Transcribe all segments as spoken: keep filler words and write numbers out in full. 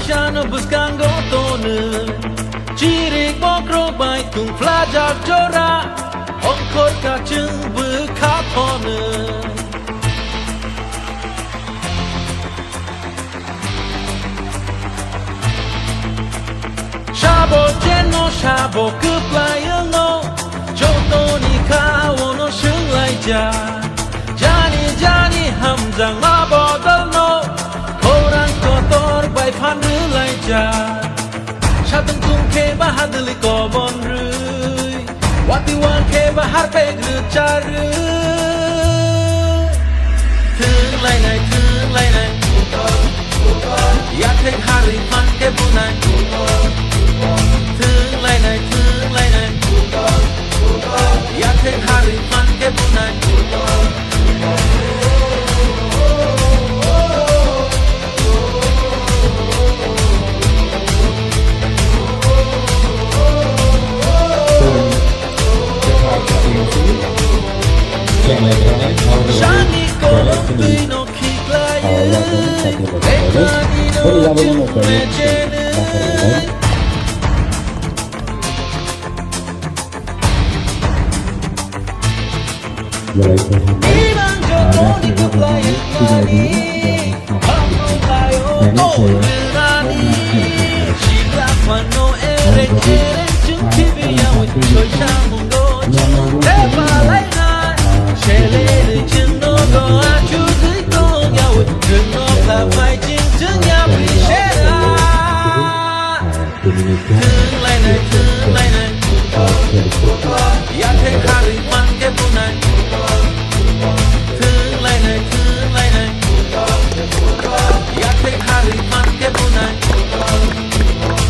Chano bwskango tono, chirik bokrok bai tungphlajak jora, ongkhor kachwng bwkha phono. Sabo cheno sabo kwplai wngo, jotoni kha ono swnglaijak. Jani jani hamjakma bodolno, khorang kotor bai phan rwlaijak. Satung tung khe ba hadwlwi kobon rwi, wati wang khe ba harpek rwcharwi. Thwng lainai, thwng lainai, yathek harwi phan khe bunai. Thwng lainai, thwng lainai, yathek harwi phan khe bunai. Jani kolom twi no khiklai, lekhani no chwng mechenwi. Belai khe hambai. Belai khe hambai. Thwng lainai, thwng lainai, yathek harwi phan khe bunai. Thwng lainai, thwng lainai, yathek harwi phan khe bunai.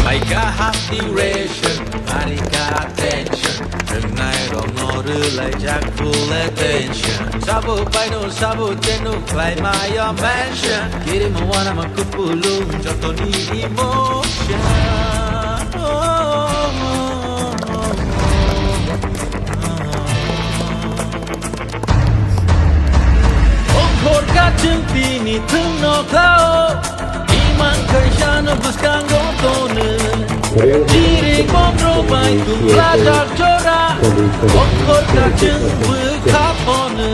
Mai kaham ni ration, ani ka tension. Thwngnai rokno rwlaijak full attention. Sabo paino, sabo cheno, khlai maya mention. Kirima wanama kupulung, jotoni emotion. Ongkhor kachwng tini thwngno khlao, imang kaisano bwskango tono. Chiri bongro bai tungplajak jora, ongkhor kachwng bwkha phono.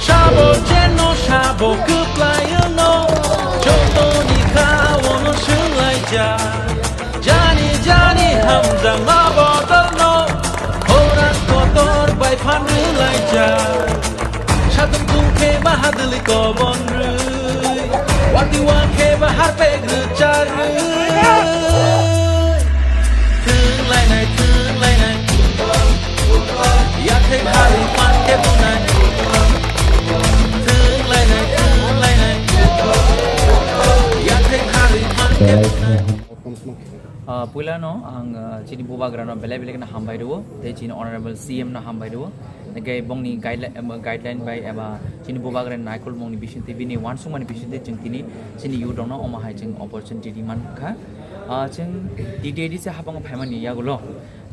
Sabo cheno sabo kwplai wngno, jotoni kha ono swnglaijak. Jani jani hamjakma bodolno, khorang kotor bai phan rwlaijak. Satung tung khe ba hadwlwi kobon rwi, wati wang khe ba harpek rwchar rwi. Thwng lainai, thwng lainai, yathek harwi phan khe bunai. Thwng lainai, thwng lainai, yathek harwi phan khe bunai. Ah, puilano ang, ah, chini bubagrano belai belai kheno hambai rwo, tei chini Honorable C M no hambai rwo. Hingke bongni guideline, em, guideline bai eba chini bubagrani naikolmungni bisingtwi, bini uansukmani bisingtwi chwng tini chini youth rokno omo hai chwng opportunity rwmani kha. Ah, chwng T T A D C habango phaimani yagulo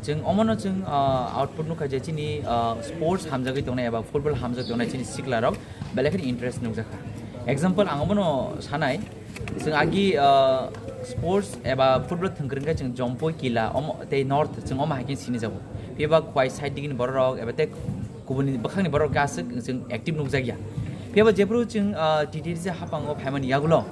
chwng omono chwng, ah, output nukha je chini, ah, sports hamjagwi tongnai eba football hamjagwi tongnai chini sikla rok belai kheno interest nukjakha. Example ang omono sanai, Chwng agi, ah, sports eba football thwngkwrwng khe chwng Jompui, Kila, omo tei North chwng omo hai khe sinijago. Phiya ba Khowai side digini borok rok eba tei kubuni bwkhakni borok rok khe aswk chwng active nukjakya. Phiya ba jephru chwng, ah, T T D C haphango phaimani yagulo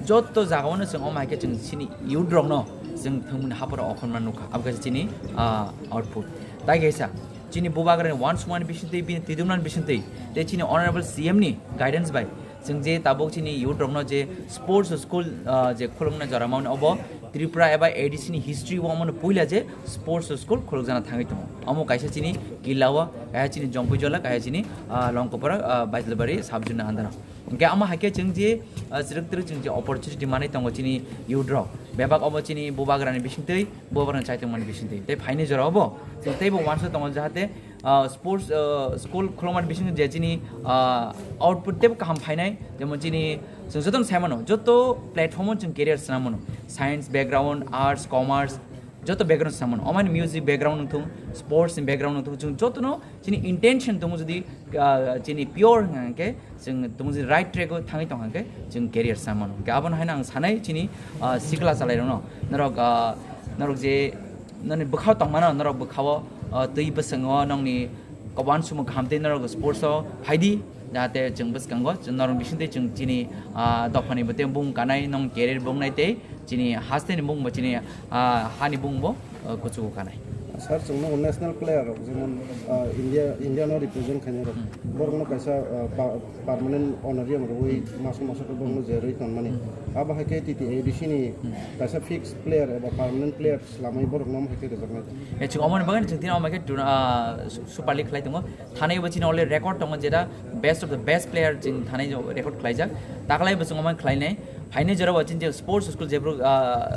joto jagao no chwng omo hai khe chwng chini youth rokno chwng thwngmani hapharo okhorma nukha. Abo kaisa chini, ah, output. Tai kaisa chini bubagrani uansukmani bisingtwi, bini twidulmani bisingtwi tei chini Honorable C M ni guidance bai Chwng je tabuk chini youth rokno je sports school, ah, je khulukna jora mani obo Tripura eba A D C ni history o omono puila je sports school khulukjana thangwi tongo. Omo kaisa chini Kila o, kaisa chini Jompui Jola, kaisa chini, ah, Longkopara, ah, Baitalbari sub zone ni under o. Hingke omo hai khe chwng je, ah, chwrwk twrwk chwng je opportunity manwi tongo chini youth rok. Bebak omo chini bubagrani bisingtwi, bubagrani chaitongmani bisingtwi. Tei phaini jora obo chwng teibo uansa tongo jahate ah, sports, ah, school khulokmani bisingtwi je chini, ah, output teibo kaham phainai, jemon chini chwng jotono sai mano, joto platform o chwng career swnam mano, science background, arts, commerce, Joto background samano, omani music background wngthung, sports ni background wngthung, chwng jotono chini intention tongo, jodi ah, chini pure hwnkha hwnkhe chwng tongo, jodi right track o thangwi tongkha hwnkhe chwng career samano. Hwnkhe abono haino ang sanai chini ah, sikla chalairokno, norok ah, norok je noni bwkhao tongmano, norok bwkhao ah, twi bwswngo nongni koban sumo kaham tei norok sports o phaidi, jahate chwng bwskango chwng norok bisingtwi chwng chini ah, dophani bo tei bung kanai, nong career bo wngnai tei chini hasteni bung bo chini ah, hani bung bo ah, kuchugo kanai. Sir, chwngno national player rok, jemon ah, India, India no represent khainai rok, borokno kaisa ah, pa- permanent honorarium rwwi maso maso khe borokno jerwi tonmani. Abo hai khe T T A D C ni kaisa fixed player eba permanent player swlamwi borokno omo hai khe rwjaknai. E, chwng omoni bagwi chwng tini omo khe tuna- ah, Su- Super League khlai tongo. Thanai bo chini already record tongo, jeta best of the best player chwng thanai record khlaijak. Taklai bo chwng omo khlainai. Phainai jorao chini je sports school jephru ah,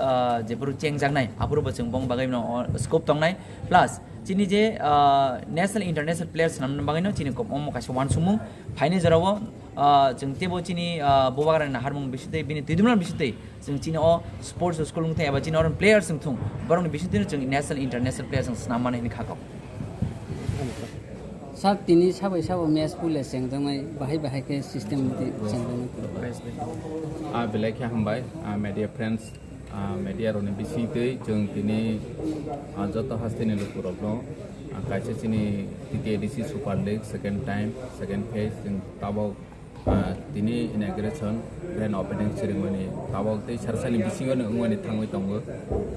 ah, jephru chengjaknai, aphuru bo chwng bong bagwi no scope tongnai. Plus chini je ah, national international players swnamna bagwi no chini kom- omo kaisa uansukmung. Phainai jorao ah, chwng teibo chini ah, Bubagrani naharmung bisingtwi, bini twidumlani bisingtwi chwng chini o sports school wngthung eba chini oro players wngthung, borokni bisingtwino chwng national international players chwng swnam mani hwnwi kha kok. Sir, tini sabai sabo match puila chengjaknai, bahai bahai khe system di chengjaknai. Ah, belai khe hambai, ah, media friends, ah, media rokni bisingtwi chwng tini ah, joto hasteni lukurokno ah, kaisa chini T T A D C Super League second time, second phase chwng tabok ah, tini inauguration, grand opening ceremony tabok tei sar salni bisingo no wngmani thangwi tongo.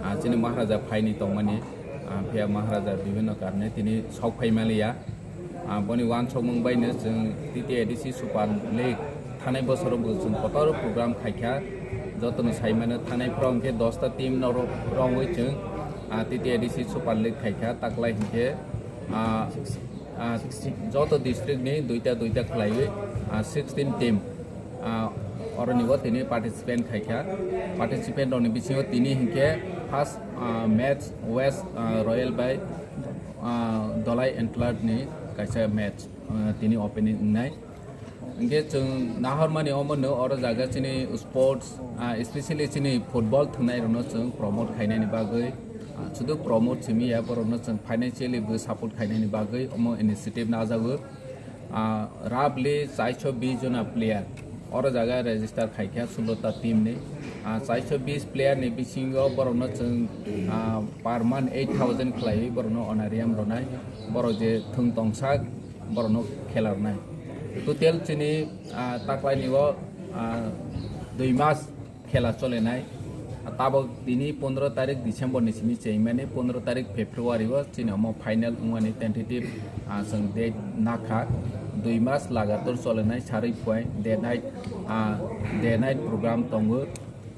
Ah, chini Maharaja phaini tongmani, ah, phiya Maharaja bibhinno karone tini sok phai maliya. Ah, boni uansukmung baino chwng T T A D C Super League thanai bosoro bo chwng kotor program khaikha, jotono saimano thanai phoro hwnkhe dosta team no ro- rongwi chwng ah, T T A D C Super League khaikha, taklai hwnkhe ah, ah, joto district ni duita duita khlaiwi ah, sixteen team ah, oroni bo tini participant khaikha. Participant rokni bisingo tini hinkhe first ah, match West ah, Royal bai ah, Dhalai Antlers ni kaisa match ah, tini opening wngnai. Hinkhe chwng nahormani omono oro jaga chini sports ah, especially chini football thwngnairokno chwng promote khainani bagwi ah, sudu promote simi ya, borokno chwng financially bo support khainani bagwi omo initiative najago. Ah, roughly chaiso bis jona player oro jaga register khaikha sulota team ni. Ah, chaiso bis player ni bisingo borokno chwng ah, per month eight thousand khlaiwi borokno honorarium rwnai. Borok je thwng tongsak borokno khela rwnai. Total chini ah, taklaini o ah, dui mas khela cholenai. Tabok tini pondro tarik December ni simi chengmani, pondro tarik February o chini omo final wngmani tentative ah, chwng date nakha. Dui mas lagator cholenai sarwi phuai day night ah, day night program tongo.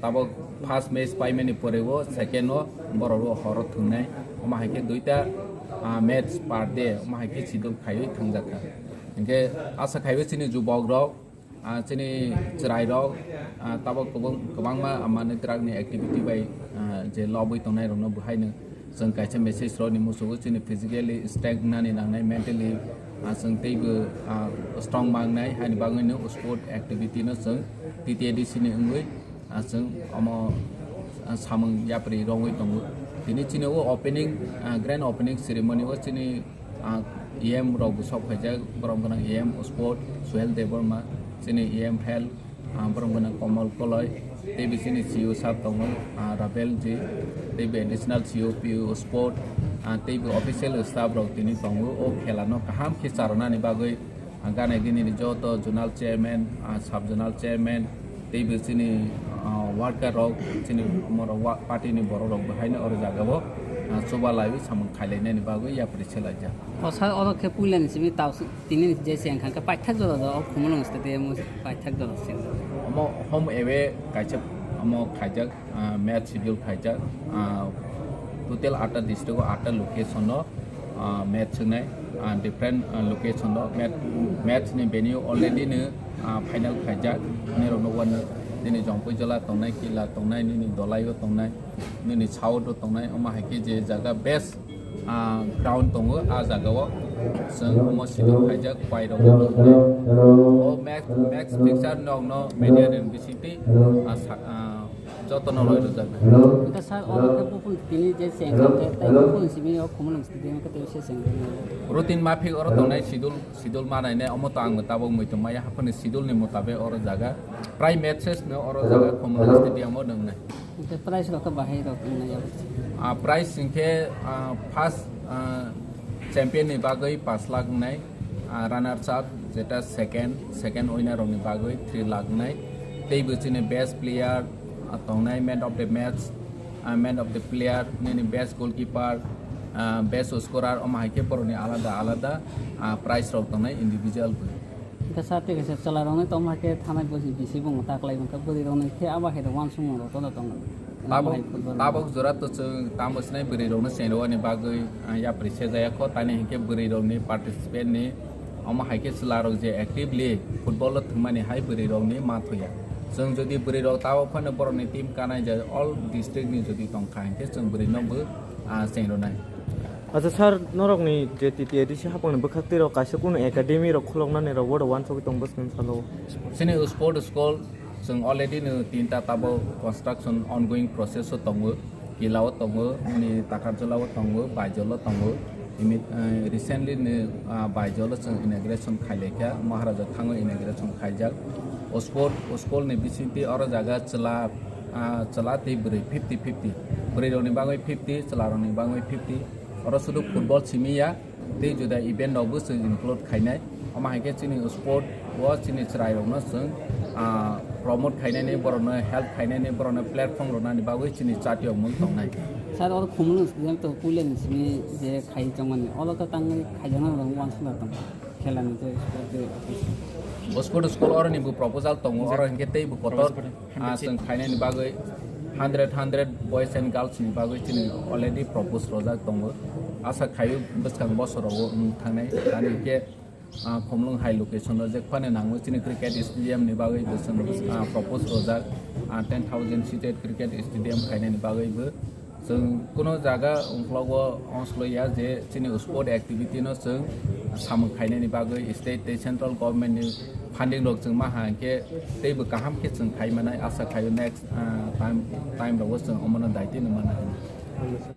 Tabok first match paimani pore o second o borok o horo thwngnai. Omo hai khe duita ah, match per day omo hai khe schedule khaiwi thangjakha. Hinkhe asa khaiwi chini jubok rok ah, chini chwrai rok ah, tabok kwbang- kwbangma mane drug ni activity bai ah, je lobwi tongnai rokno bwhaino chwng kaisa message rokni muchungo chini physically strength nani nangnai, mentally ah, chwng teibo ah, strong mangnai, haini bagwino sport activity no chwng T T A D C ni wngwi ah, chwng omo ah, samung yapri rongwi tongo. Tini chini o opening ah, grand opening ceremony o chini ah, E M rok bo sok phaijak, borom gwnang E M sport Suhel Debbarma, chini E M health ah, borom gwnang Komal Koloi, teibo chini C E O sir tongo ah, Rabel ji, teibo additional C E O P O sport ah, teibo official staff rok tini tongo. O khela no kaham khe charwnani bagwi ah, ganai dini ni joto zonal chairman ah, sub zonal chairman teibo chini ah, worker rok, chini omorok wa- party ni borok rok bo haino oro jaga o ah, chuba laiwi samung khailainani bagwi yapri se laijak. O sir, oro khe puilani simi tau tini je se wngkha khe paithak jora jora o Khumulwng stadium o paithak jora se. Omo home away kaisa omo khaijak, ah, match schedule khaijak, ah, total atta district o atta location o ah, match wngnai ah, different ah, location o match, match ni venue already no ah, final khaijak. Nini rok nukgo nini Jongpui jela tongnai, Kila tongnai, nini Dolai o tongnai, nini South o tongnai, omo hai khe je jaga best ah, ground tongo, ah jaga o chwng omo sidi khaijak, pai rok o match, match fixture nok no media ni bisingtwi ah, sa- ah, Jotono roi rwjaknai. Hwnkhe sir, oro khe buphang tini je cheng khe, tei buphang simi o Khumulwng stadium khe tei se cheng khe. Routine maphi oro tongnai schedule, schedule manainai omo to ang tabok muitu maya haphani schedule ni mutabe oro jaga. Prai matches no oro jaga Khumulwng stadium o nwngnai. Hwnkhe prize rok khe bahai rok wngnai abo? Ah, prize hwnkhe, ah, first, ah, champion ni bagwi pash lakh wngnai, ah, runners up jeta second, second winner rokni bagwi three lakh wngnai. Teibo chini best player, ah, tongnai man of the match, ah, man of the player, nini best goalkeeper, ah, best scorer, omo hai khe borokni alada alada, ah, prize rok tongnai individual bo. Hwnkhe sir, tei kaisa chwla rokni tongma khe thanai bosi bisi bung taklai hwnkhe bwrwi rokni khe abo hai rok uansukmung rok tono tongo. Tabok, tabok jora to chwng tamo sinai bwrwi rokno cheng rwani bagwi, ah, yapri sejaya kho, tani hinkhe bwrwi rokni participant ni omo hai khe chwla rok je actively football o thwngmani hai bwrwi rokni ma thoya. Chwng jodi bwrwi rok tabok phano borokni team kanai je all district ni jodi tongkha hinkhe chwng bwrwi no bo, ah, cheng rwnai. Acha sir, norokni je T T A D C hapangni bwkhak twi rok kaisa kunu academy rok khuloknani rok bodo uansugwi tong bwskango salo. Chini sport school chwng already no tinta tabok construction ongoing process o tongo, Kila o tongo, ni Takarjala o tongo, Baijol o tongo. Imi, eh, recently ni, ah, Baijol o chwng inauguration khailaikha, Maharaja thango inauguration khaijak. O sport, o school ni bisingtwi oro jaga chwla, ah, chwla tei bwrwi fifty fifty. Bwrwi rokni bagwi fifty, chwla rokni bagwi fifty. Oro sudu football simi ya, tei juda event rok bo chwng include khainai. Omo hai khe chini sport o chini chwrai rokno chwng, ah, promote khainani, borokno help khainani, borokno platform rwnani bagwi chini chati o mung tongnai. Sir, oro Khumulwng stadium to puila ni simi je khai chongmani, olo to tangwi khaijakna rok uansukna tong. Khela ni je sport de office. O sport school oro ni bo proposal tongo, oro hinkhe tei bo kotor, ah, chwng khainani bagwi hundred, hundred boys and girls ni bagwi chini already propose rojak tongo. Asa khaio bwskang bosor rogo wng thangnai. Ani hinkhe, ah, Khumulwng hai location o je phano nango chini cricket stadium ni bagwi bo chwng, ah, propose rojak, ah, ten thousand seated cricket stadium khainani bagwi bo. Chwng kuno jaga ungklogo ongsloi ya je chini sport activity no chwng samung khainani bagwi state tei central government ni funding rok chwng ma ha hinkhe teibo kaham khe chwng khai manai asa khaio next, ah, time, time rogo chwng omono daitino manai.